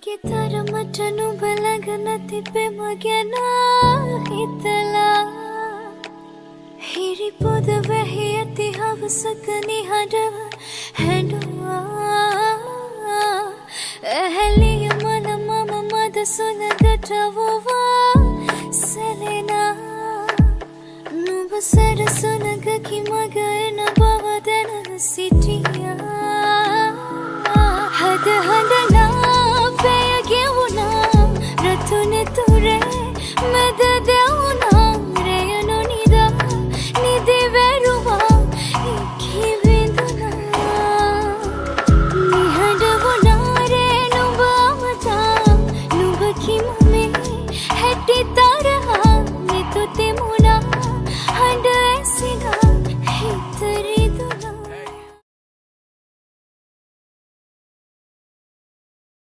මගේ තරමට නුඹ ළඟ නැති පෙම ගැන හිතලා, හිරිපොද වැහි ඇති හවසක නිහඬව හැඬුවා. ඇහැලිය මන මම මද සුළඟට වුවා සැලෙනා. නුඹ සැරසුනගකි මග එන බව දැන සිටියා. හද හඬ